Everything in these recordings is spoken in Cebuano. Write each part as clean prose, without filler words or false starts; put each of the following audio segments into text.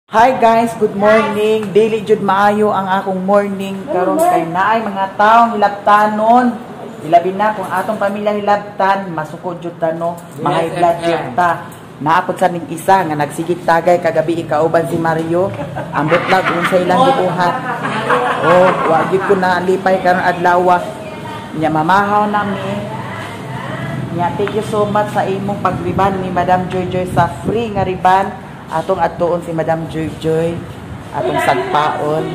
Hi guys, good morning. Dili jud maayo ang akong morning karon kay naay mga tawo hilabtanon. Ilabi na kung atong pamilya hilabtan, masukod jud ta no, ma-high blood jud ta. Naapod sa ning isa nga nagsigig tagay kagabi kauban si Mario. Ambot lang unsa ilang gibuhat. Oh, wa gyud ko na lipay karon adlaw. Nya mamahaw nami. Nya thank you so much sa imong pagriban ni Madam Joy Joy sa free nga riban. Atong atuon si Madam Joy Joy, atong sagpaon,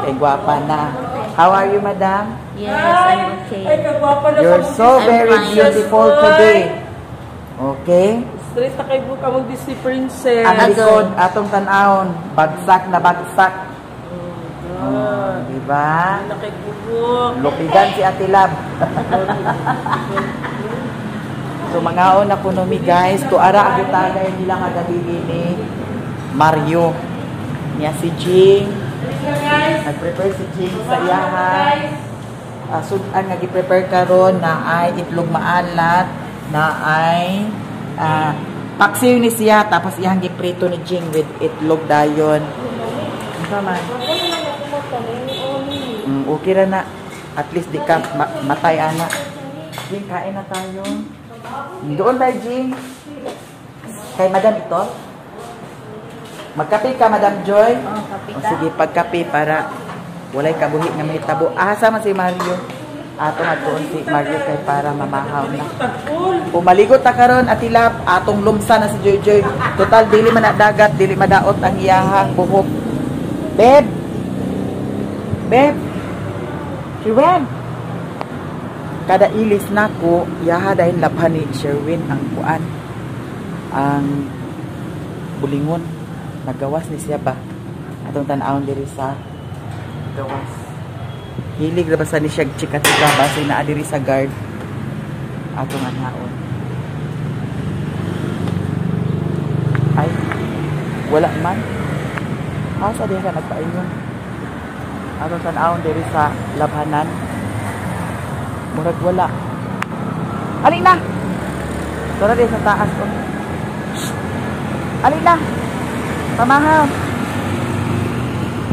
kay gwapa na. How are you, Madam? Yes, I'm okay. You're so I'm very fine. Beautiful today. Okay? Straight na kay buka mong Disney princess. Ang Agoy. likod, atong tan-awon, bagsak na bagsak. Oh, di ba? Na kay buhok. Lupigan si Ate Lab. So mangaon na kuno mi guys, tuara ang gitagay nila kagabi ni Mario. Niya si Jing. Nag-prepare si Jing sa iyaha. Sudan nga gi-prepare karon na ay itlog maalat, na ay paksiw ni siya tapos iyang giprito ni Jing with itlog dayon. Unsa man? Okay ra na. At least di ka matay ana. Jing, kain na tayo. Doon tayo, Jing. Kay Madam ito? Magkape ka, Madam Joy? Oh, kape O, ka. sige, pagkape para walay kabuhi nga mahitabo. Asa man si Mario? Ato nga doon si Mario kay para mamahaw na. Pumaligot ta karon Ate Lab, atong lumsa na si Joy Joy. Total dili man na dagat, dili madaot ang iyahang buhok. Beb. Beb. Sherwin. Kada ilis nako, iyaha dahil labhan ni Sherwin ang kuan. Ang bulingon. Nagawas ni siya ba? Atong tan-awon diri sa gawas. Hilig ra basta ni siya chika-chika basta naa diri sa guard. Atong anhaon. Ay, wala man. Asa diha ka nagpaingon? Atong tan-awon diri sa labhanan. Murag wala. Ali na. Tara diri sa taas oh. Shh. Ali na. Pamahaw.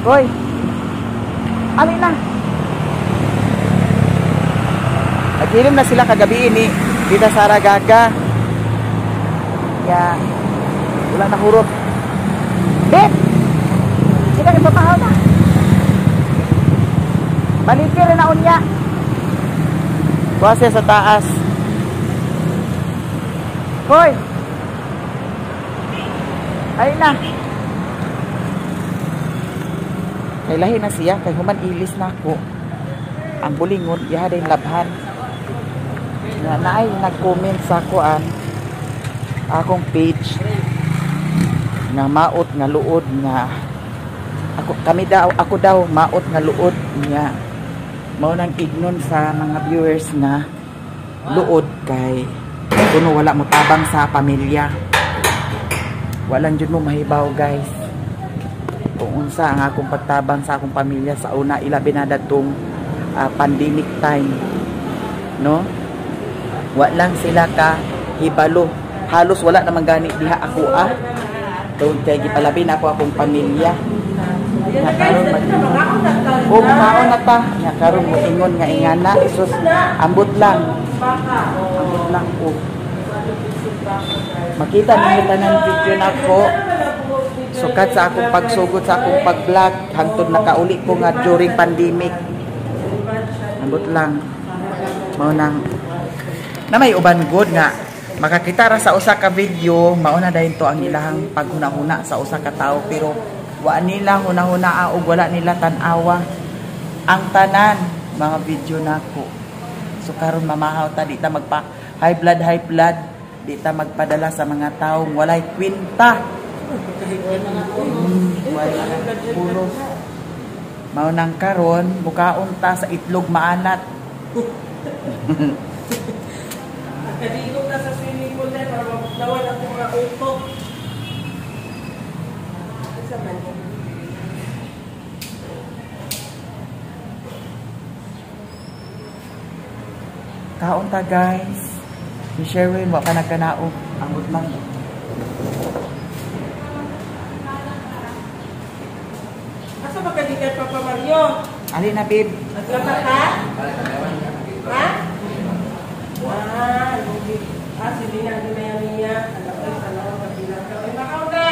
Hoy. Ali na. Naghilim na sila kagabi ni Tita Sara Gaga. Ya. Wala na hurot. Beb. Kita kay pamahaw na. Balikin na unya. Kuha siya sa taas. Hoy. Ay na. Kay lahi na siya, kay human ilis na ako. Ang bulingon, iha din labhan. Na naay nag-comment sa kuan akong page nga maot nga luod nga ako kami daw ako daw maot nga luod nga mao nang ignon sa mga viewers nga luod kay kuno wala mo tabang sa pamilya. Walang jud mo mahibaw guys kung unsa ang akong pagtabang sa akong pamilya sa una, ilabi na datong pandemic time, no? Wa lang sila ka hibalo, halos wala naman gani diha ako ah. Tungod kay gipalabi na ako akong pamilya. Nya karon mag oh, mukaon na ta. Nya karon moingon nga ingana, sus, ambot lang. Ambot lang ko. Makita ninyo tanan video nako. Sukat sa akong pagsugod sa akong pag-vlog hangtod nakauli ko nga during pandemic. Ambot lang. Mao nang na may uban good nga makakita ra sa usa ka video, mao na dayon to ang ilahang paghuna-huna sa usa ka tawo, pero wa nila huna-huna og wala nila tan-awa ang tanan mga video nako. So karon mamahaw ta, di ta magpa high blood, high blood, di ta magpadala sa mga tawo walay kwenta. Walay pulos. Mao nang karon mukaon ta sa itlog maalat. Kaligo ta sa swimming pool na para mabuknawan ang mga utok. Isa man. Kaon ta guys. Si Sherwin wa pa nagkanaog. Ambot lang. Asa ba ka di kay Papa Mario? Ali na, babe. Naglaba ka? Ha? Ah, hindi. Ah, si Lina, di na yan niya. Alam ko, salamat ka bilang ka. Ay, makaw na!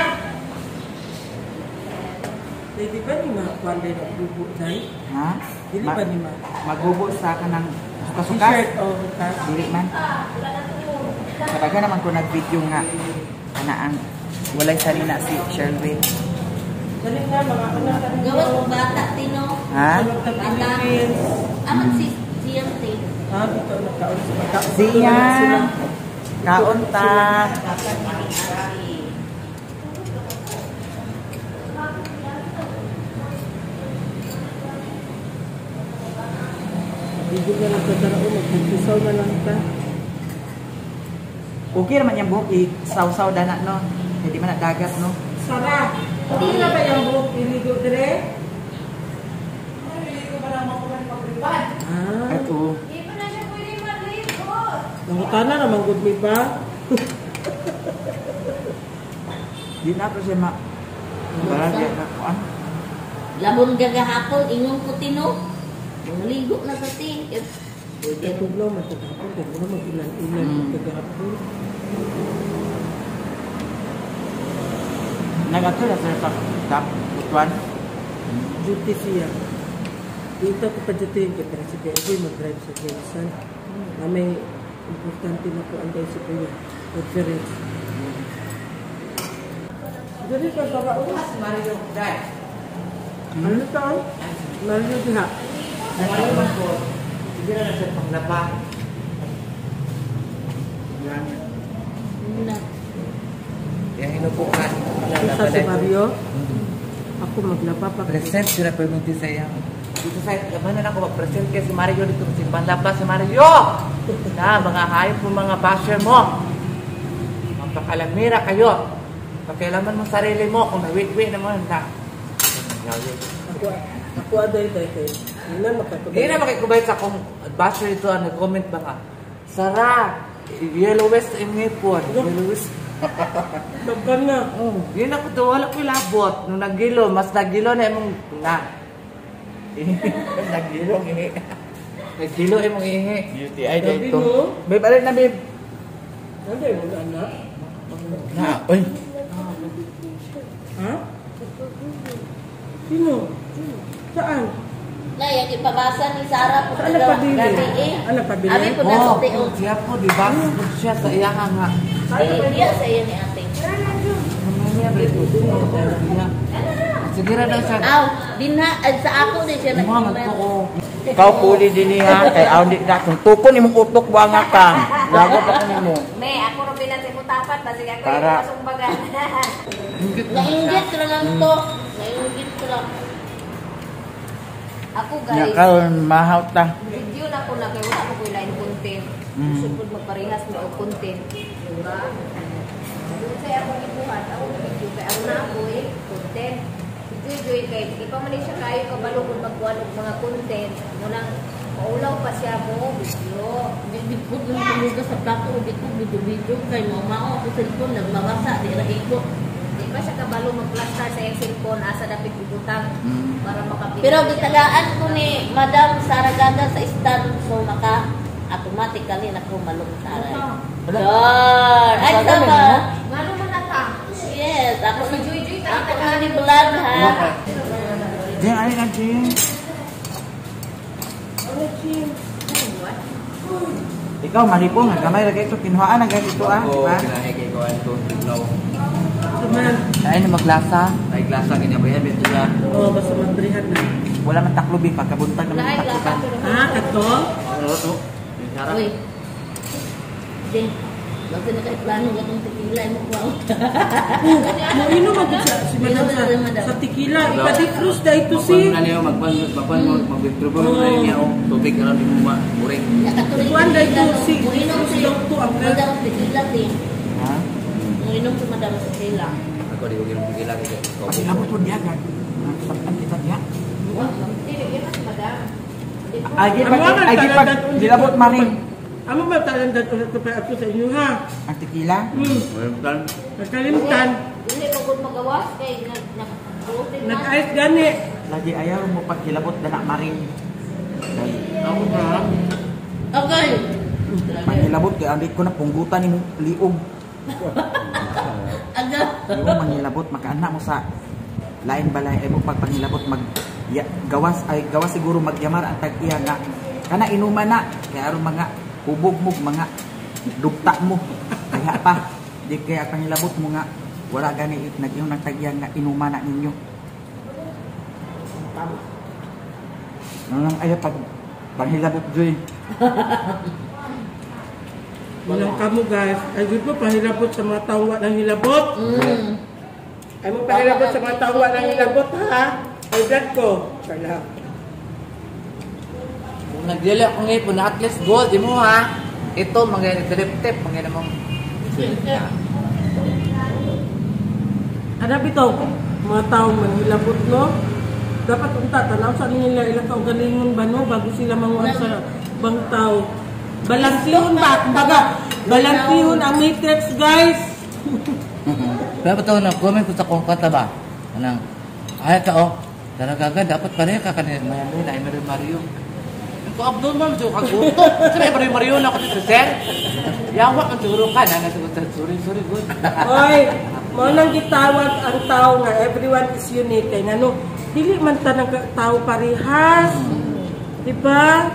Day, di ba ni ma? Kuan day nagbubo, day? Ha? Dili ba ni ma? Magubo sa kanang suka-suka. T-shirt, oh, ka. Dili man. Kabaga naman ko nag-video nga. Ana ang walay sarina si Sherwin. Dali na, mga anak. Gawas mo bata, Tino. Ha? Sa Philippines. Aman si Siang, Tino. Ha, ito nagkaon sa bata. Siya. Kaon ta. Hindi na lang sa magpagpisaw na lang ta. Okay naman yung buhok, i-saw-saw dana, no? Hindi man na dagat, no? Sara, okay na ba yung buhok iligo dire? Ah, Ito. Hindi pa na siya pwede maligo. nangutana naman gud mi ba? Di na po siya ma... Wala di na kuan. Labon gagahapon, ingon ko, Tino. Maligo na sa tin. Eh, pwede. Katuglaw man kagahapon, kaya mo mag-ilan-ilan kagahapon. Nagato na sir sa tap kuan. Duty siya. Dito ko pa duty yung kaya si Kuya Ugoy mag-drive sa Jensen. Na may importante na po ang si Kuya. Conference. Dili ka sa ba? Mario dai. Ano to? Mario diha. Mario man ko. Hindi na siya panglaba. Yan. Na. Yang hinupukan. Isa si Mario. Ako maglaba pa. Present sila perminti sa iyang. Dito sa labanan ako mag-present kay si Mario dito sa Panlaba si Mario. Na mga hayop mo, mga basher mo. Magpakalamira kayo. Pakialaman mo sarili mo kung nawitwi naman na. Ako aday day kay. Hindi na makakabay. Hindi na makikubay sa akong basher ito ang nag-comment ba nga. Sara, yellowest imipon. Yellowest. Daghan na. Oh, yun ako to, wala ko labot. Nung nagilo, mas nagilo na imong na. Nagilong ihi. Nagilo imong ihi. Beauty ay Gabi, dito. no? Babe, alin na babe. Ano yung anak? Na, oy. Ha? Sino? Saan? Na, yung ipabasa ni Sarah po Saan nagpabili? gabi eh. Ano, pabili? Abi po nasa Oh, tiyo. siya po, di ba? Siya sa iya nga nga. Eh, iya sa iyo ni ate. Sige ra daw siya. Aw, dinha, ay, sa ako din siya Mga nag-email. magtuo. Ikaw puli din niya kay aw di na kung tukon imong utok wa nga ka. Lago pa ko nimo. Me, ako rin bilang sa imong basig ako Para. yung masumbagan. Nainggit ra lang to. Nainggit ra. Ako Nya guys, karon mahaw ta. video na ko na kay wala ko ko'y line content. Gusto ko magparehas na og content. Diba? Doon sa akong ibuhat, ako video kay ako na ako eh, content. Si Joy Joy kay di pa man siya kayo kabalo kung magkuhan og mga content. Munang maulaw pa siya mo video. Di ko na tumuga sa plato, di ko video-video kay mao ako cellphone nagmabasa di ra igo. Di pa siya kabalo magplastar sa iyang cellphone asa dapit ibutang para makabili. Pero gitagaan ko ni Madam Sara Gaga sa stand so maka automatically na ko malong taray. Wala. Sure. Ay Saga, sama. mo? Ngano man na ka? Yes, ako Si Joy Joy ako na ni vlog ha. Jeng, alin na Jeng. Ikaw malipong nga gamay ra kay ito kinuhaan na gani ito ah, di ba? Kinahe kay kuan to tuglaw. Saman. Ay, na maglasa. Ay glasa kanya ba yan beto na. Oo, basta magbrihan na. Wala man taklobin pagkabuntag naman Lain lasa takloban. pero Ah, kato? Ano to? Sarap. Uy. Jeng, wag na kay plano gatong tequila mo kuha. Mo inom agad sa si Madam sa tequila. Ipa-defrost na ito si. Magpan na niyo magpan magpan mo mag-withdraw mo na niya og tubig aron di mo ma-buring. Nakatuloy Kuan na ito si Muinom si daw to ang Madam tequila ti. Ha? Muinom si Madam tequila. Ako di ko ginom tequila kay Pasilabot po diya gag. Nasabtan kita diya. Dili yun mas madam. Ay gi pag ay gi pag gilabot maring Amo ba talandan ulit pa ato sa inyo ha? ang tequila. Well, Nagkalimtan. Dili mo gud magawas kay nag nag Nag-ice gani. Lagi ayaw mo paghilabot na na marin. Kay Ako na. Okay. panghilabot kay andi ko na punggutan nimo liog. Aga. Di mo manghilabot makaana mo sa lain balay ay mo pag panghilabot mag ya, gawas ay gawas siguro magyamar ang tag-iya nga kana inuman na kay aron mga hubog mo mga dugta mo kaya pa di kaya panghilabot mo nga wala gani nag-ingon ang tag-iya nga inuman na ninyo. Ano lang ayaw pag panghilabot, Joy. Walang kamo guys. Ay gud mo pahilabot sa mga taong wa nang hilabot. Ay mo pahilabot sa mga taong wa nang hilabot ha. Ay blood ko. Wala. Kung nagdili ako ngipon na at least gold, di mo ha. Ito, mga drip tip, mga namang. Ano bitaw mga taong manghilabot no? Dapat unta tanaw sa nila ilang kaugalingon ba no bago sila manguha sa bang tao. Balansihon ba? Kumbaga, balansihon ang matrix guys. Pero ito, nag-comment ko sa kung kanta ba? Anang, ay ka oh, talaga dapat pareha ka kanina. Mayami na, ay Mario Mario. Ko abnormal so kaguto. Sabi Mario Mario na ako dito, sir. Yawa ang siguro ka na nasa sorry sorry good. Oy, mao nang gitawag ang tao nga everyone is unique kay ngano dili man tanang tao parehas. Di ba?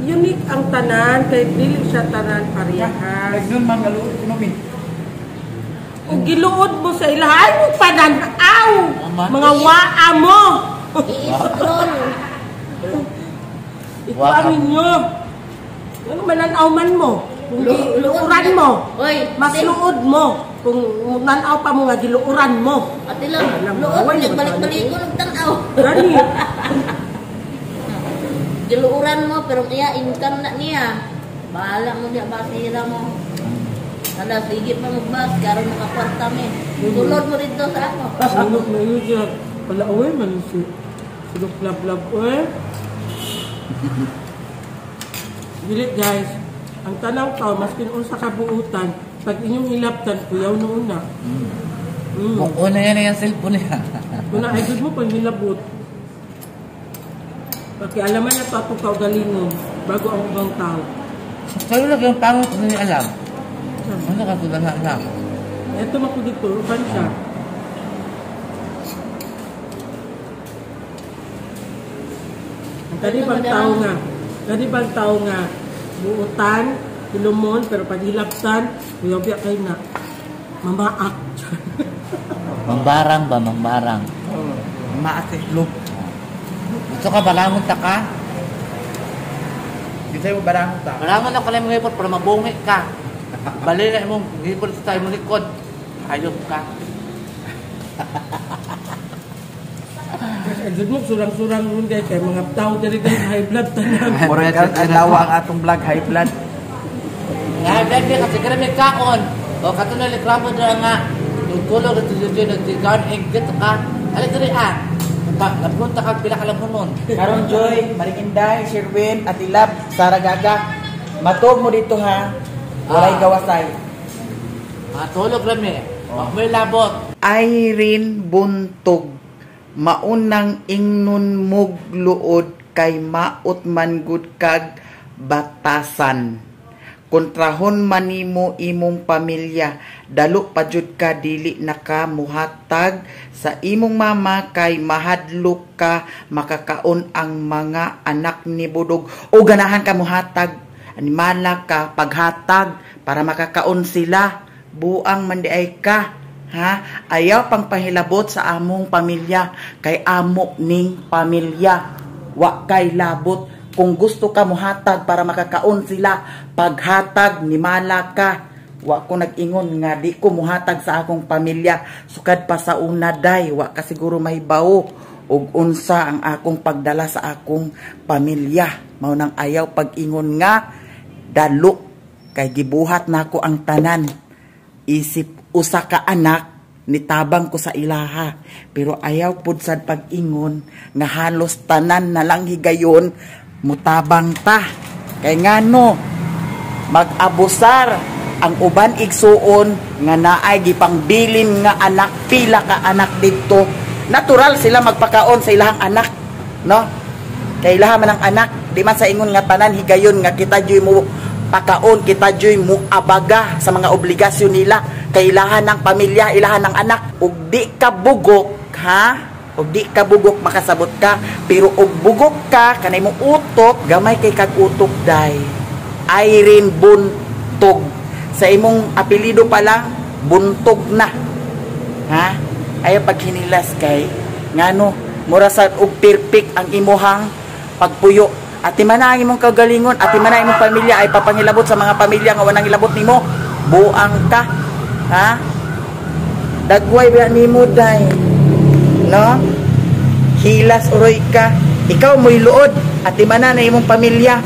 Unique ang tanan kay dili siya tanan parehas. Nagnon man nga luod kuno mi. Ug giluod mo sa ila ay mo panan-aw. Ama. Mga waa mo. I-scroll. Ito ang inyo. Ano mananaw man mo? Kung giluuran mo. Oy, Mas luod mo. Kung nanaw pa mo nga giluuran mo. Ate lang, Alam mo, luod, away, nagbalik-balik ko ng tanaw. Gani. Giluuran mo, pero kaya income na niya. Bahala mo niya, basira mo. Hala, sige pa magbas, karon makakwarta mi. Sulod mo dito sa ako. Sulod na yun siya. Wala, uy, man si sulok lab-lab, uy. Dili guys, ang tanang tao, maskin unsa kabuutan, pag inyong ilaptan, kuyaw na una. Kung una yan yung cellphone niya. Una, ay good mo pag nilabot. Pakialaman na ito atong kaugalingon bago ang ubang tao. Kayo lang yung pangit ko niya alam. Ano ka sila na alam? Ito mako dito, uban siya. Ang kani bang tao nga, buutan, hilumon, pero pag hilaptan, kuyaw biya kayo na, mamaak. Mambarang ba, mambarang? Mamaak sa itlog. Gusto ka, balangon ta ka? Gusto mo balangon ta? Balangon ako lang mga ipot para mabungi ka. Bali na imong ngipon sa imong likod. Ayop ka. Agad mo, surang-surang ron guys. Kaya mga tao dali guys, high blood tanan. Mura ang dawa ang atong vlog, high blood. High blood niya kasi kaya may kaon. O katunay reklamo na nga. Nagtulog at tujuju, nagtigaan, ingit ka. Alin dali ah. Nabunta ka, pila ka lang nun. Karon Joy, Maring Inday, Sherwin, Atilab, Sara Gaga. Matog mo dito ha. Walay gawasay. Matulog rami. Wag mo'y labot. Irene Buntog. Maunang ingnon mog luod kay maot man gud kag batasan. Kontrahon man nimo imong pamilya, dalo pa jud ka dili naka muhatag sa imong mama kay mahadlok ka makakaon ang mga anak ni Budog o ganahan ka muhatag animala ka paghatag para makakaon sila. Buang man di ay ka ha, ayaw pang pahilabot sa among pamilya kay amo ning pamilya, wa kay labot. Kung gusto ka muhatag para makakaon sila, paghatag ni mala ka. Wa ko nag-ingon nga di ko muhatag sa akong pamilya. Sukad pa sa una day, wa ka siguro mahibaw og unsa ang akong pagdala sa akong pamilya. Mao nang ayaw pag-ingon nga dalo kay gibuhat nako ang tanan. Isip usa ka anak nitabang ko sa ilaha, pero ayaw pud sad pag-ingon nga halos tanan na lang higayon mutabang ta. Kay ngano mag-abusar ang uban igsuon nga naay gipangbilin nga anak, pila ka anak didto Natural sila magpakaon sa ilahang anak, no? Kay ilaha man ang anak, di man sa ingon nga tanan higayon nga kita juy mo pakaon, kita juy mo abaga sa mga obligasyon nila kay ilahan ng pamilya, ilahan ng anak. Ug di ka bugok, ha? Ug di ka bugok makasabot ka, pero og bugok ka kanay mo utok, gamay kay kag utok day. Irene Buntog. Sa imong apelyido pa lang, buntog na. Ha? Ayaw paghinilas kay ngano mura sa og perfect ang imuhang pagpuyo. Ati man na ang imong kagalingon, ati man na imong pamilya ay papangilabot sa mga pamilya nga wanang hilabot nimo. Buang ka. Ha? Dagway ba nimo day? No? Hilas uroy ka. Ikaw mo'y luod, ati man na imong pamilya.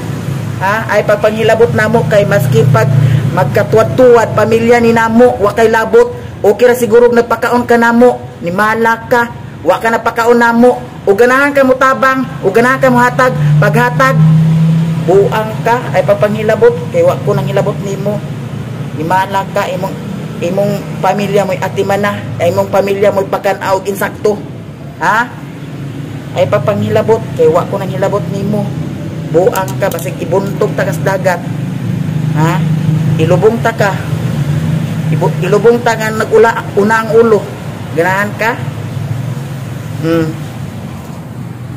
Ha? Ay pagpanghilabot namo kay maski pag magkatuwad-tuwad pamilya ni namo, wa kay labot. Okay ra siguro nagpakaon ka namo, ni mala ka, wa ka napakaon namo. O ganahan ka mo tabang, o ganahan ka mo hatag, paghatag buang ka ay papanghilabot kay wa ko nang hilabot nimo. Ni mala ka, imong imong pamilya mo'y atiman na, ay imong pamilya mo'y pakan-aw og insakto. Ha? Ay papanghilabot kay wa ko nang hilabot nimo. Buang ka basig ibuntog ta kas dagat. Ha? Ilubong ta ka. Ilubong ta nga nagula una ang ulo. Ganahan ka?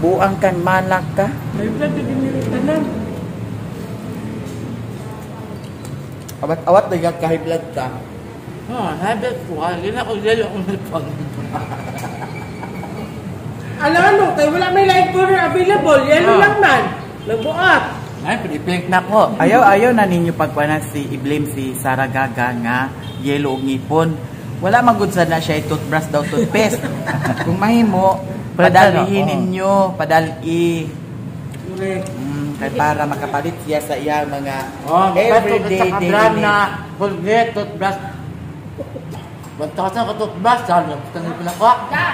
Buang kan malak ka. May blood din ni tanan. Awat-awat na ka high blood ka. Oh, high blood ko. Hindi na ako yelo akong nagpang. Alam ano, kay wala may light color available. Yellow lang man. Nagbuat. Ay, pinipink na ko. Ayaw na ninyo pagkuanan si i-blame si Sara Gaga nga yellow og ngipon. Wala man gud sad na siya toothbrush daw toothpaste. Kung mahimo, padalihin ninyo, padali. Correct. Kay para makapalit siya sa iyang mga Oh, everyday everyday daily na Colgate toothbrush. 1,000 ka toothbrush, sabi niya, tanggal ko na ko. Da!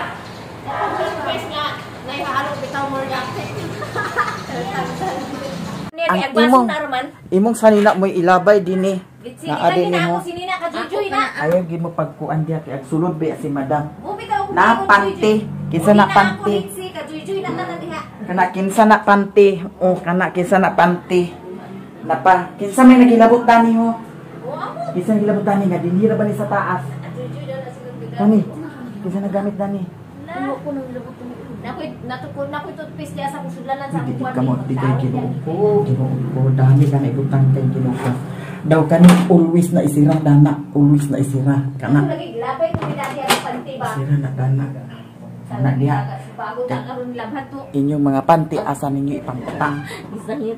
Toothpaste nga, naihalo bitaw mo dati. Ang imong imong sanina mo'y ilabay dinhi. Naa Naa din na nimo. ako sinina ka Jujuy na. Ayaw gid mo pagkuan diha kay agsulod ba si madam. Bumitaw ko Na panty, kinsa na panty. Ka Jujuy na tanan diha. Kana kinsa na panty. Oh, kana kinsa na panty. Napa, kinsa may naghilabot dani ho? O amo. Kinsa nagilabot dani nga dinhi ra ba ni sa taas? Jujuy na na sila bigat. Kani, kinsa nagamit dani? Nakoy natukod nakoy toothpaste diha sa kusudlanan sa Di akong ka mo, di kay Ginoo ko. Ginoo ko, dami ka na ibutang kay Ginoo ko. Daw kani always na isira dana, always na isira kana. Lagi labay ko dati ang panty ba. Isira na dana. Kana diha. Bago ta karon labhan to. Inyong mga panty asa ninyo ipangutang. Isangit.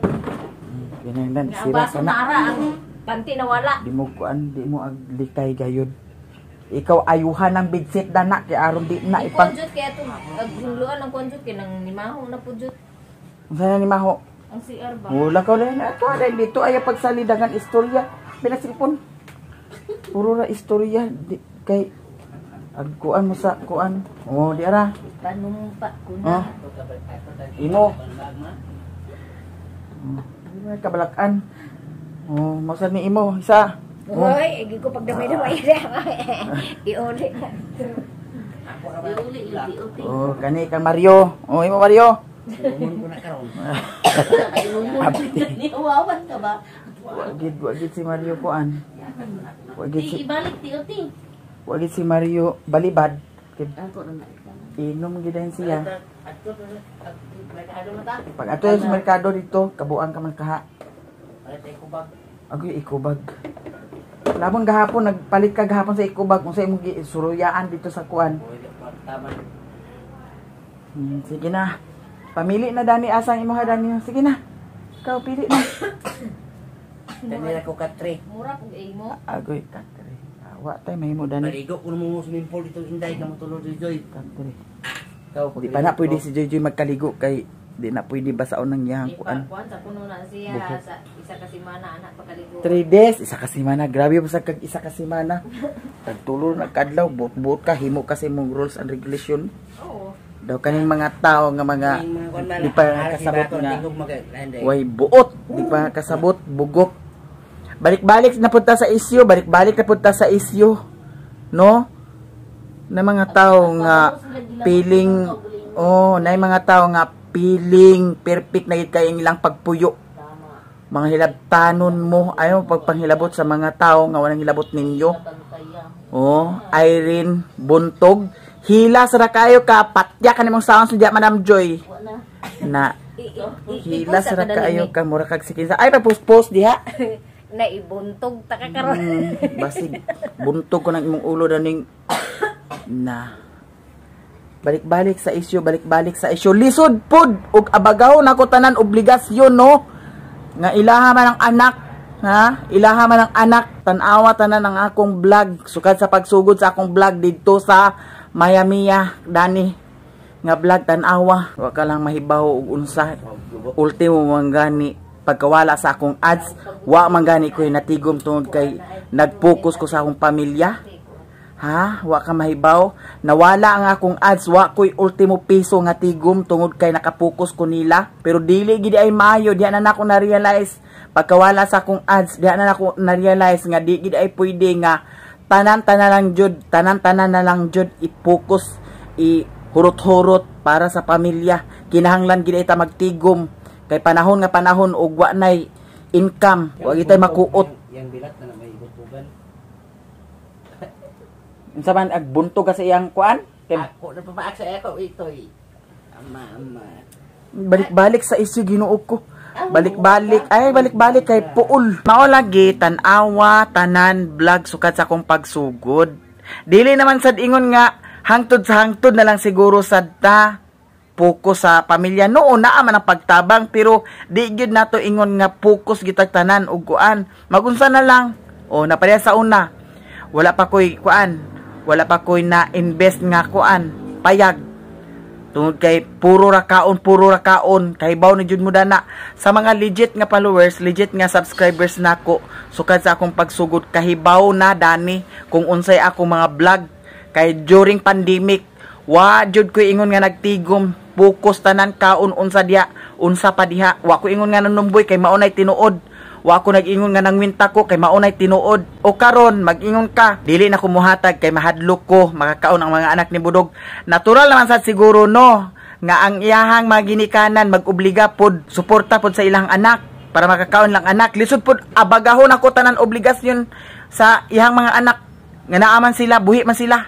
Ganyan dan Nga isira baso kana. na ara ang panty na wala. Di mo kuan, di mo aglikay gayud. Ikaw ayuhan ang bedsit dana kay aron di na ipang Konjut kaya to aghungluan ang konjut kay nang nimaho na pud jud Unsa na ni Maho? ang CR ba. Wala ka wala na ato dahil dito ay pagsalidagan istorya. Pinasilpon. Puro ra istorya di, kay agkuan mo sa kuan. Oh, di ara. Panumpa ko Oh. na. Imo. Oh, kabalakan. Oh, mao ni imo isa. Oh. Hoy, igi ko pagdamay-damay. Iuli na. Iuli, iuli, iuli. Oh, kani kang Mario. Oh, imo Mario. Niuwawan ka ba? Wagid si Mario kuan. Wagid si Ti, ibalik ti, uti. wagid si Mario balibad. Ako na na. Inom gid siya. Pag ato sa merkado dito, kabuang ka man kaha. Agoy ikubag. Labang gahapon nagpalit ka gahapon sa ikubag unsa imong suruyaan dito sa kuan. Sige na. Pamili na dani asang imo ha dani. Sige na. Ikaw pili na. Dani ako katre. Mura pug imo. Agoy katre. Wa tay mahimo dani. Paligo ko mo swimming pool dito inday ka mo tulod Joy. Katre. Ikaw Di pa na pwede si Joy Joy magkaligo kay di na pwede basaon ng iyang kuan. Kuan sa kuno na siya sa isa ka semana anak pagkaligo. 3 days, isa ka semana. Grabe ba sa kag isa ka semana. Tagtulo na kadlaw, buot-buot ka himo kasi mong rules and regulation. Oo. Daw kaning mga tao nga mga di pa kasabot nga way buot, di pa kasabot, bugok. Balik-balik na punta sa issue, balik-balik na punta sa issue. No? Na mga tao nga Feeling oh, nay mga tao nga feeling perfect na gid kay ang ilang pagpuyo. Mga hilabtanon mo, ayaw pagpanghilabot sa mga tao nga walang hilabot ninyo. Oh, Irene Buntog, hila sa ra kayo ka, patya ka nimong sounds diya, Madam Joy. Na hila sa ra kayo ka, mura kag sikinsa. Ay, pa-post diha. Naibuntog ta ka karon. Basig buntog ko ng imong ulo daning na. Balik-balik sa isyu, balik-balik sa isyu. Lisod pud og abagaw nako tanan obligasyon, no? Nga ilaha man ang anak, ha? Ilaha man ang anak, tan-awa tanan ang akong vlog. Sukad sa pagsugod sa akong vlog didto sa Miami, dani nga vlog tan-awa. Wa ka lang mahibaw og unsa. Ultimo man gani pagkawala sa akong ads, wa man gani ko'y natigom tungod kay nag-focus ko sa akong pamilya. Ha? Wa ka mahibaw? Nawala ang akong ads, wa ko'y ultimo piso nga tigom tungod kay nakapokus ko nila. Pero dili gid ay maayo, diha na nako na-realize pagkawala sa akong ads, diha na nako na-realize nga di gid ay pwede nga tanan-tanan lang jud, tanan-tanan na lang jud i-focus, i-hurot-hurot para sa pamilya. Kinahanglan gid ay ta magtigom kay panahon nga panahon og wa nay income, wa gid tay makuot. Yang bilat na may ibutugan. Unsa man ag buntog ka sa iyang kuan? Kay Ako na papaak sa ako itoy. Ama ama. Balik-balik sa isyu, Ginoo ko. Balik-balik, ay balik-balik kay puol. Mao lagi tan-awa tanan vlog sukad sa akong pagsugod. Dili naman sad ingon nga hangtod sa hangtod na lang siguro sad ta focus sa pamilya. Noon naa man ang pagtabang pero di gyud nato ingon nga focus gitag tanan og kuan. Magunsa na lang. O napareha sa una. Wala pa koy kuan. Wala pa koy na-invest nga kuan. Payag. Tungod kay puro ra kaon, puro ra kaon. Kay baw ni jud mo dana sa mga legit nga followers, legit nga subscribers nako. Sukad sa akong pagsugod kahibaw na dani kung unsay ako mga vlog kay during pandemic wa jud ko ingon nga nagtigom, focus tanan kaon unsa diha, unsa pa diha. Wa ko ingon nga nanumboy kay mao nay tinuod. Wa ko nag-ingon nga nangwinta ko kay mao nay tinuod. O karon mag-ingon ka, dili na ko muhatag kay mahadlok ko makakaon ang mga anak ni Budog. Natural naman sad siguro no nga ang iyahang mga ginikanan mag-obliga pod, suporta pod sa ilang anak para makakaon lang anak. Lisod pod abagahon ako tanan obligasyon sa iyang mga anak nga naa man sila, buhi man sila.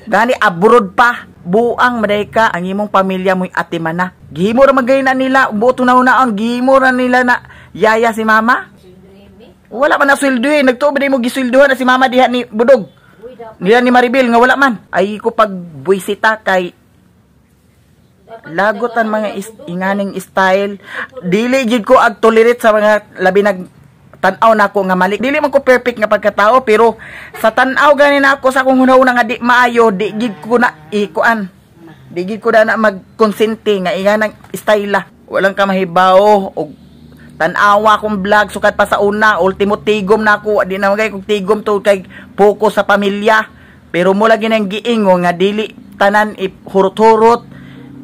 Gani abroad pa, buang maday ka ang imong pamilya mo'y atiman na. Gihimo ra man na nila, buot na-unaon, gihimo ra nila na yaya si mama. Wala man na sweldo eh. Nagtuo ba mo gisweldohan na si mama diha ni Budog? Nila ni Maribel nga wala man. Ay ko pag buwisita kay lagot ang mga inganing style. Dili gid ko ag tolerate sa mga labi nag tan-aw nako nga mali. Dili man ko perfect nga pagkatao pero sa tan-aw gani nako sa akong hunahuna nga di maayo, di gid ko na ikuan. Di gid ko na magkonsente nga inganang style. Walang ka mahibaw og tan-awa akong vlog sukat pa sa una, ultimo tigom na ako, di na magay kog tigom to kay focus sa pamilya. Pero mo lagi nang giingo nga dili tanan hurot-hurot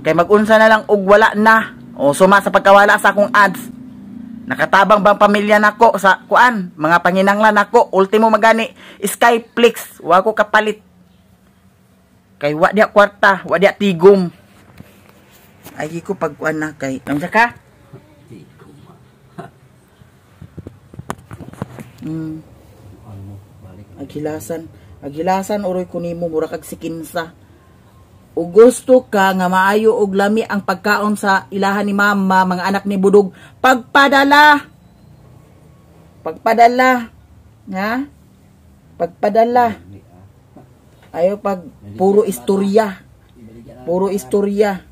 kay magunsa na lang og wala na. O suma sa pagkawala sa akong ads. Nakatabang bang pamilya nako sa kuan, mga panginanglan nako, ultimo magani Skyflix, wa ko kapalit. Kay wa diya kwarta, wa diya tigom. Ay ko pagkuan na kay unsa ka? Aghilasan, aghilasan uroy ko nimo mura kag sikinsa. O gusto ka nga maayo og lami ang pagkaon sa ilahan ni mama, mga anak ni Budog, pagpadala. Pagpadala. Ha? Pagpadala. Ayo pag puro istorya. Puro istorya.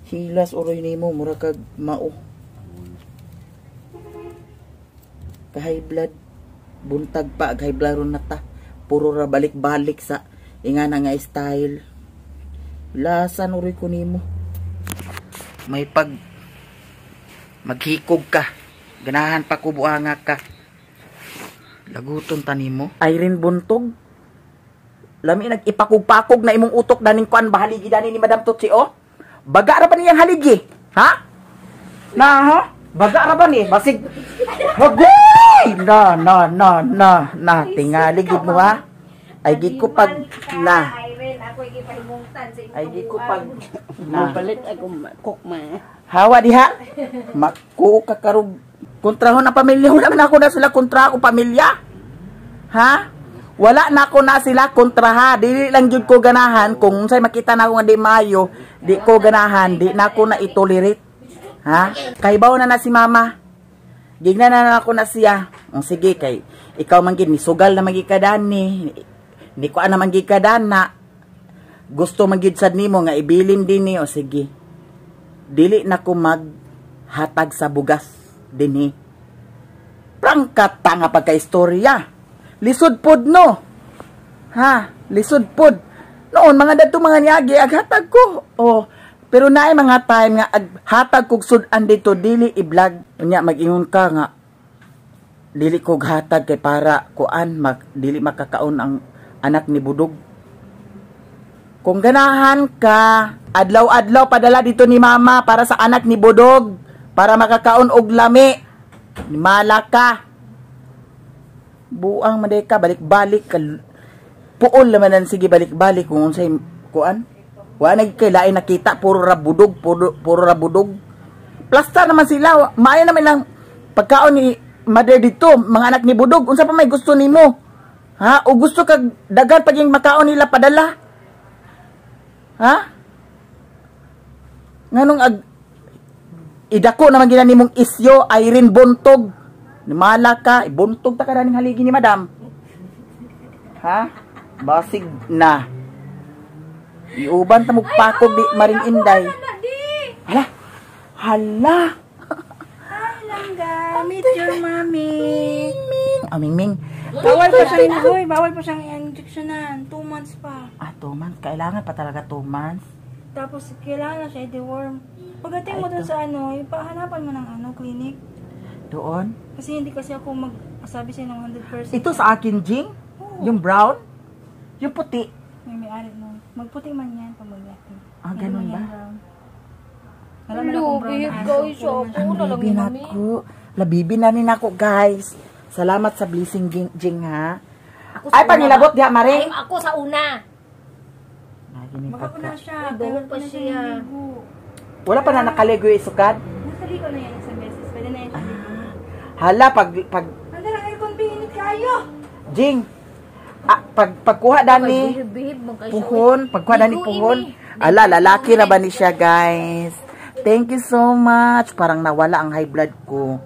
Hilas uroy nimo mura kag mao. Kahay blood buntag pa high blood na ta. Puro ra balik-balik sa ingana nga style. Lasan uroy ko nimo. May pag maghikog ka, ganahan pa ko buanga ka. Laguton ta nimo. Irene Buntog. Lami nag-ipakog-pakog na imong utok daning kuan bahaligi dani ni Madam Tutsi oh. Baga ra ba niyang haligi? Ha? Na ha? Baga ra ba ni? Basig. Hagoy! Na na na na na tingali gid mo ha. Ay gikupag la. Irene, ako gipahimungtan sa imong Ay gikupag na. Mabalit ako kukma. Hawa diha. Maku kakarog. Kontrahon ang pamilya. Wala man ako na sila kontra akong pamilya. Ha? Wala na ako na sila kontraha. Dili lang jud ko ganahan kung unsay makita na ako nga di maayo, di ko ganahan, di na ako na itolerate. Ha? Kaybaw na na si mama. Gignan na na ako na siya. O sige kay ikaw man gid misugal na magi ka dani. Ni ko na man gid ka dana. Gusto man gid sad nimo nga ibilin dinhi, o sige. Dili na ko maghatag sa bugas dinhi. Prangka tanga pagka-istorya. Lisod pod no. Ha, lisod pod. Noon mga dadto mga niagi aghatag ko. Oh, pero naay mga time nga aghatag kog sud-an dito dili i-vlog. Unya mag-ingon ka nga dili ko hatag kay para kuan dili makakaon ang anak ni Budog. Kung ganahan ka, adlaw-adlaw padala dito ni mama para sa anak ni Budog para makakaon og lami. Mala ka. Buang man ka, balik-balik ka. Puol naman ang sige balik-balik kung unsay kuan. Wa na kay lain nakita, puro ra budog, puro ra budog. Plasta naman sila, maayo naman lang pagkaon ni mother dito, mga anak ni Budog, unsa pa may gusto nimo? Ha? O gusto kag daghan paging makaon nila padala? Ha? Nganong idako naman gina nimong isyo, Irene Bontog. Mala ka, ibuntog ta ka raning haligi ni madam. Ha? Basig na. Iuban ta mo pakog di maring inday. Hala. Hala. Hi, Langga. Meet your mommy. Ming, ming. Oh, ming, ming. Bawal pa siyang inahoy. Bawal pa siyang i-injectionan. 2 months pa. Ah, 2 months. Kailangan pa talaga 2 months. Tapos, kailangan na siya i-deworm. Pagdating mo dun sa ano, ipahanapan mo ng ano, clinic. Doon? Kasi hindi kasi ako magsabi sa'yo ng 100%. Ito sa akin, Jing? Oo. Yung brown? Yung puti? May may-ari nun. Magputi man yan pag maglaki. Ah, ganun ba? Alam mo na kung brown na aso. Ang bibi na ako. Labibi na rin ako, guys. Salamat sa blessing, Jing, Jing ha. Ako sa Ay, una pangilabot ba? diha, Maring. Ay, ako sa una. Lagi ni Makauna pagka. siya. Ay, bawal Kailan pa na siya. naligo. Wala pa na nakaligo yung sukad? Nakaligo na yan isang beses. Pwede na yan siya ligo. Hala, pag, Ang darang aircon, pinit kayo! Jing, ah, pagkuha dani, Bihib-bihib man kayo siya, puhon, oy. pagkuha dani Ligo puhon. ini. Ala, lalaki ra ba ni siya, guys? Thank you so much. Parang nawala ang high blood ko.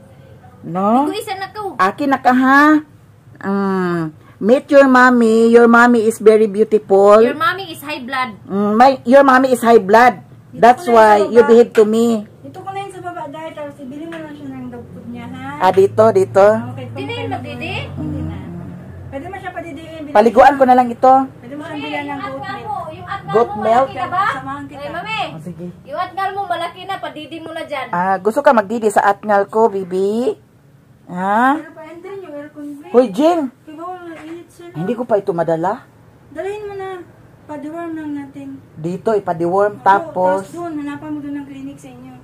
No? Ligo isa na ka. Akin na ka, ha? Meet your mommy. Your mommy is very beautiful. Your mommy is high blood. Your mommy is high blood. That's why you behave to me. Dito ko na yun sa baba dahil tapos ibili mo lang siya ng dog food niya, ha? Ah, dito, dito. Okay, Di na yun magdidi. Hindi na. Pwede mo siya padidiin. Paliguan ko na lang ito. Pwede mo siyang bilhan ng goat Yung milk. mo, yung atngal Goat mo, milk? malaki na ba? Samahan kita. Ay, mami. Oh, sige. Yung atngal mo, malaki na. Padidi mo na dyan. Ah, gusto ka magdidi sa atngal ko, bibi? Ha? Pero pa-enter yung aircon, babe. Hoy, Jing! Kaya bawal na init sila. Hindi ko pa ito madala. Dalhin mo na. Pa-deworm lang natin. Dito, ipa-deworm. Oo, Tapos, doon, hanapan mo doon ng clinic sa inyo.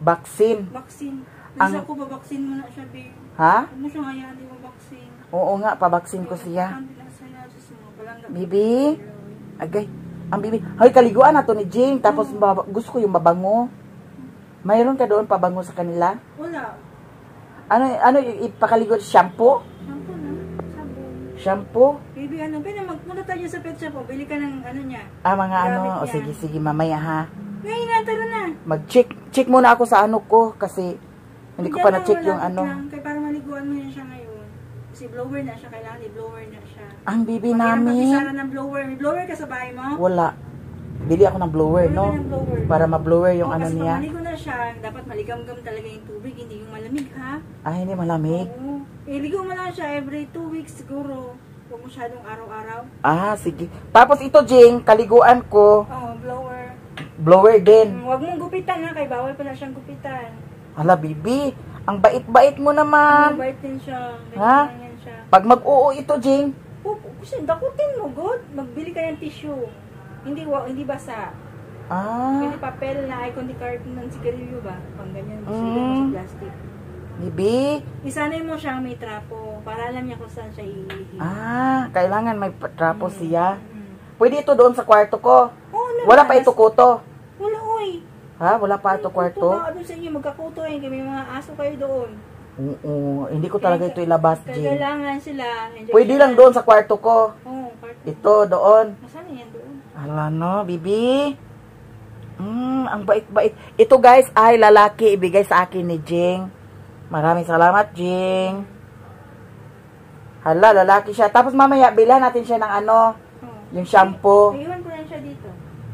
vaccine. Vaccine. Ang- Nasa ko, babaksin mo na siya, babe. Ha? Huwag mo siyang hayaan, di mo vaccine. Oo nga, pabaksin ko siya. Bibi? Agay. Ang bibi. Hoy, kaliguan na to ni Jing. Tapos, gusto ko yung mabango. Mayroon ka doon pabango sa kanila? Wala. Ano, ipakaligo? Shampoo? Shampoo na. Sabon. Shampoo? Baby, ano, baby, magpunta tayo sa pet shop. Oh. Bili ka ng ano niya. Ah, mga ano. Gamit O, niya. sige, sige, mamaya ha. Ngayon na, tara na. Mag-check. Check muna ako sa ano ko kasi hindi ko Diyan pa lang, na-check yung malapit ano. lang. Kaya para maliguan mo yan siya ngayon. Kasi blower na siya. Kailangan i-blower na siya. Ang bibi Mahirap namin. pag-isara ng blower. May blower ka sa bahay mo? Wala. Bili ako ng blower, Bili no? ka ng blower. Para ma-blower yung Oo, ano kasi niya. pag maligo na siya, dapat maligamgam talaga yung tubig. Hindi yung malamig, ha? Ah, hindi malamig. Oo. Eh, ligo mo lang siya every 2 weeks siguro. Huwag masyadong araw-araw. Ah, sige. Tapos ito, Jing, kaliguan ko. Oo, blower. Blower din. Huwag mong gupitan ha, kay bawal pala siyang gupitan. Hala, bibi. Ang bait-bait mo naman. Mabait din siya. Ganyan Ha? lang yan siya. Pag mag-oo ito, Jing. Opo, kasi dakutin mo, good. Magbili ka ng tissue. Hindi hindi basa. Ah, Pwede papel na ay kundi carton ng sigarilyo ba? Pang ganyan, sigarilyo sa plastic. Bibi. Isanay mo siya may trapo para alam niya kung saan siya iihi. Ah, kailangan may trapo siya. Mm. Pwede ito doon sa kwarto ko. Oo, naman. Wala pa ito kuto. Wala, oy. Ha? Wala pa ito kwarto? Kuto ba? Doon sa inyo, magkakuto yan. Kami mga aso kayo doon. Oo, hindi ko talaga ito ilabas, Jing. Kailangan sila. Enjoy Pwede sila. lang doon sa kwarto ko. Oo, kwarto. Ito, doon. Nasaan na yan doon? Ala no, bibi. Ang bait-bait. Ito guys ay lalaki ibigay sa akin ni Jing. Maraming salamat, Jing. Hala, lalaki siya. Tapos mamaya bilhan natin siya ng ano, Oo. yung shampoo. Iwan ko lang siya dito.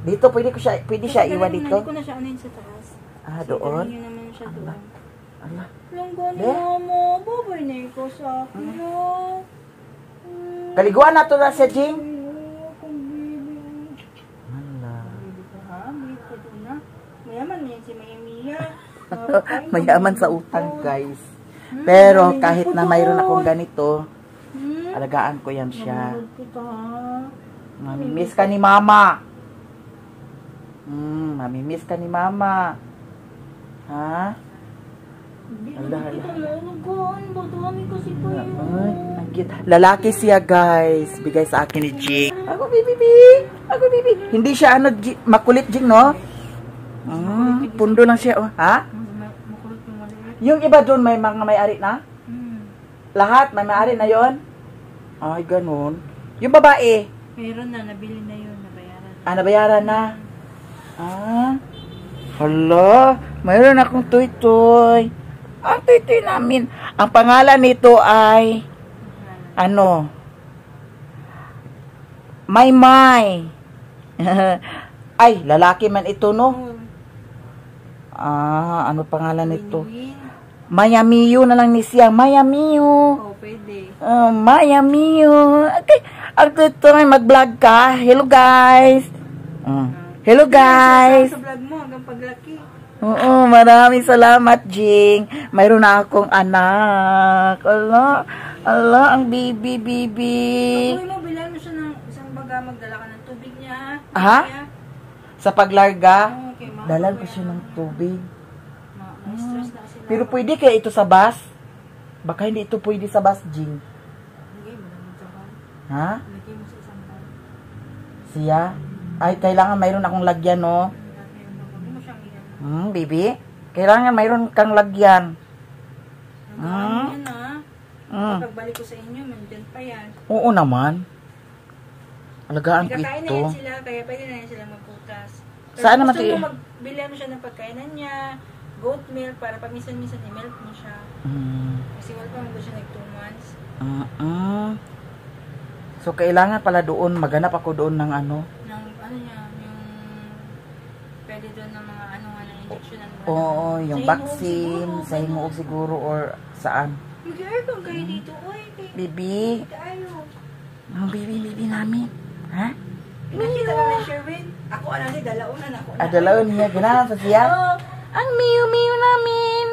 Dito pwede ko siya, pwede siya Kasi iwan dalhin mo na, dito. Hindi ko na siya anuin sa taas. Ah, Kasi doon. dalhin niyo naman siya doon. Ala. Langga ni Be? mama, babay na ikaw sa akin. ah. Kaliguan na to na siya, Jing. Ay, akong baby. Ala. Baby ka ha? Baby ka doon na. Mayaman na yan si Maya Mia. Mayaman sa utang, guys. Pero kahit na mayroon akong ganito, alagaan ko yan siya. Nanonood kita ha. Mamimiss ka ni Mama. Mamimiss ka ni Mama. Ha? Ala, ala. Kita nanonood ba? Dami kasi kayo. Ay, ang cute. Lalaki siya, guys. Bigay sa akin ni Jing. Ako, baby, baby. Ako, baby. Hindi siya, ano, makulit, Jing, no? Pundo lang siya, oh. Ha? Makulot yung maliit. Yung iba doon, may mga may-ari na? Hmm. Lahat, may may-ari na yon? Ay, ganun. Yung babae, Meron na, nabili na yun, nabayaran. ah, nabayaran na. Ah. Hala, mayroon akong tuy-tuy. Ang tuy-tuy namin. Ang pangalan nito ay, ano, Maymay. Ay, lalaki man ito, no? Ah, ano pangalan nito? Win-win. Mayamiyo na lang ni siya. Mayamiyo. Oo, pwede. Oh, Mayamiyo. Okay. Ang tuy-tuy, mag-vlog ka. Hello, guys. Hello, guys. Sa vlog mo hanggang paglaki. Oo, maraming salamat, Jing. Mayroon na akong anak. Ala, ala, ang baby, baby. Pag-uwi mo, bilhan mo siya ng isang baga, magdala ka ng tubig niya. Ha? Niya. Sa paglarga, Oo, okay, ma. dalan ko siya ng tubig. Ma-stress na kasi. Pero pwede kaya ito sa bus? Baka hindi ito pwede sa bus, Jing. Lagay mo naman sa bag. Ha? Lagay mo sa isang bag. Siya? Ay, kailangan mayroon akong lagyan, no? Huwag mo siyang iyan. Baby? Kailangan mayroon kang lagyan. Ang yan, ah. Pagbalik ko sa inyo, nandyan pa yan. Oo naman. Alagaan ko Kakain na ito. yan sila, kaya pwede na yan sila magputas. Pero Saan naman gusto ito mo magbilhan mo siya ng pagkainan niya, goat milk, para paminsan-minsan i-milk mo siya. Kasi wala pa mag siya nag 2 months. So, kailangan pala doon, maghanap ako doon ng ano. Ng ano niya, yung pwede doon ng mga ano nga, ng injection. Ng Oo, yung Sa vaccine, hinuog sa hinuog siguro, or saan. Mag-aircon kayo dito, uy. Kay, Bibi, kayo. ang bibi-bibi namin. Ha? Pinakita lang ni Sherwin. Ako ano ni, dalaunan ako. Ah, dalaw niya, ganahan sa siya. Ang Miu-Miu namin.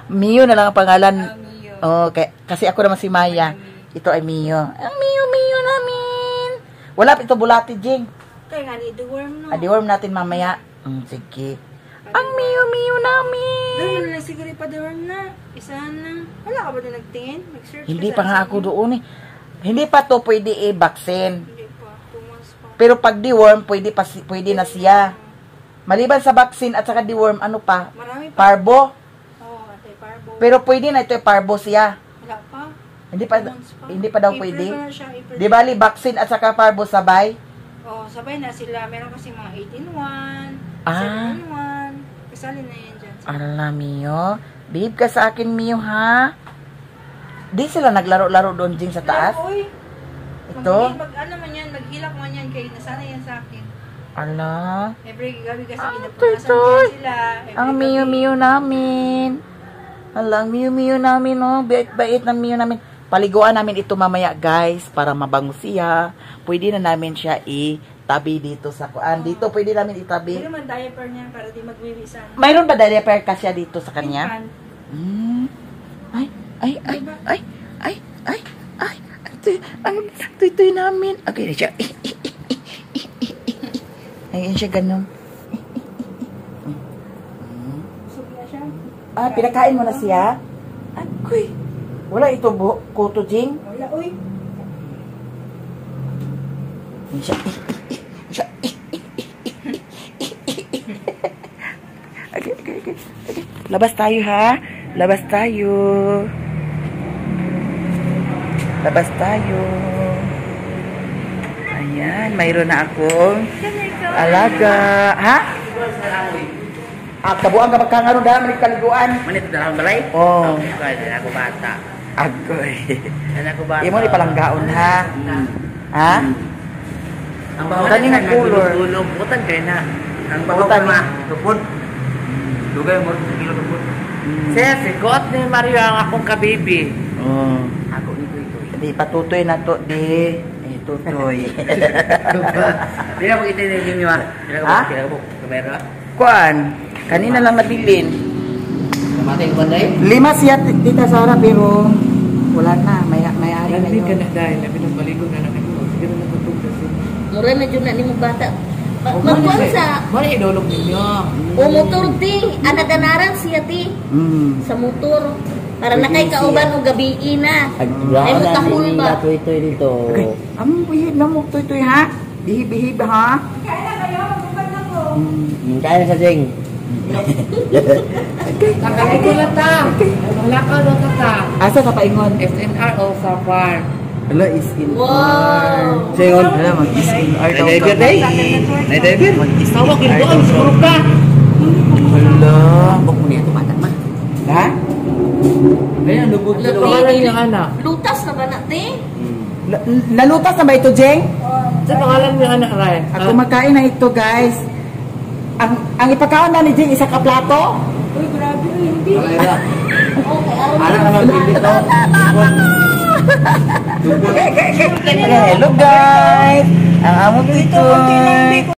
Miu na lang ang pangalan. Miu. Okay, kasi ako naman si Maya. Ito ay Mio. Ang Miu-Miu namin. Wala pa ito bulati, Jing. Kaya nga, ni deworm no. Ah, deworm natin mamaya. Sige. Ang Miu-Miu namin. Doon mo na lang siguro ipa-deworm na. Isahan lang. Wala ka ba doon nagtingin? Nag-search ka Hindi sa pa nga ako doon eh. Hindi pa to pwede i-vaccine. Hindi pa. 2 months pa. Pero pag deworm, pwede, pa, pwede na siya. Maliban sa vaccine at saka deworm, ano pa? Marami pa. Parvo. Oo, anti-parvo. Pero pwede na ito, parvo siya. Wala pa. Hindi pa, 2 months pa. hindi pa daw April pwede. pa na siya, April. Di bali, vaccine at saka parvo sabay? Oo, sabay na sila. Meron kasi mga 8 in 1, Ah. 7 in 1. Kasali na yan dyan. Ala, Mio. Babe ka sa akin, Mio, ha? Di sila naglaro-laro doon, Jing, sa taas? Uy, Ito? Mag, ano man yan, maghilak man yan, kay nasana yan sa akin. Ala. Every gabi kasi Ang ginapunasan ko tutoy. yan sila. Every Ang gabi. Mio-Mio namin. Ala, ang Mio-Mio namin, oh. Bait-bait ng Mio namin. Paliguan namin ito mamaya, guys, para mabango siya. Pwede na namin siya itabi dito sa kuan. Dito, pwede namin itabi. Pwede man diaper niya para di magwiwisan. Mayroon ba diaper ka siya dito sa kanya? Infant. Ay, ay, ay, ay, ay, ay, ay. Ang tuy-tuy namin. Okay na siya. Ayan siya, ganun. Busog na siya. Ah, pinakain mo na siya? Ang Agoy. Wala ito kuto, Jing. Wala, uy. Siya. Siya. Okay, okay, okay. Okay. Labas tayo, ha? Labas tayo. Labas tayo. Ayan, mayroon na akong alaga. Ha? Ah, tabuan ka magkangano dahil manig kaliguan. Manit na lang balay? Oh. Okay, ako bata. Agoy. Ako bata. Imo ni palanggaon, ha? Ha? Ang baho Kani nga color. Tulog, butan kay na. Ang baho Butan ma. Tupod. Dugay mo kilo tupod. Sir, sigot ni Mario ang akong kabibi. Oh. Ako ni Tutoy. Di patutoy na to, di. Eh, tutoy. Di na pag itinigin niyo ah. Ha? Pila ka Kamera. Kuan, kanina lang nabilin. Namatay ko ba 5 siya, Tita Sara, pero wala na. May-ari na Labi ka yun. na dahil. Labi ng baligo na na kayo. Sige na natutog kasi. Mura na dyan na ni mo bata. Magkuhan sa Muna idulog ninyo. o motor ti. Anadanaran siya ti. Sa motor. Para na kay kauban o gabi na. Ay mo tahol ba? Tutoy dito. Okay. Ang bihib na mo, tutoy, ha? Bihib-bihib, ha? Kaya na kayo, magupad na ko. Kaya sa Jing. Nakaliko na ta. Malakaw na ta ta. Asa ka paingon? SNR o sa farm. Ala, is in Wow! Singon. Ala, mag-is in R daw Nay-diver, ka. day. Nay-diver. Mag-is in Tawag R yun daw doon. Siguro ka. Ala. Bok mo niya ito bata ma. Ha? Ayan, lubog na pangalan niya anak. Lutas na ba na ti? Nalutas na ba ito, Jeng? Sa pangalan niya anak, Ray. Ako makain na ito, guys. Ang ipakaon na ni Jeng, isa ka plato? Uy, grabe, uy, hindi. Okay, aron Anak naman dito. Hello, guys. Ang among tito.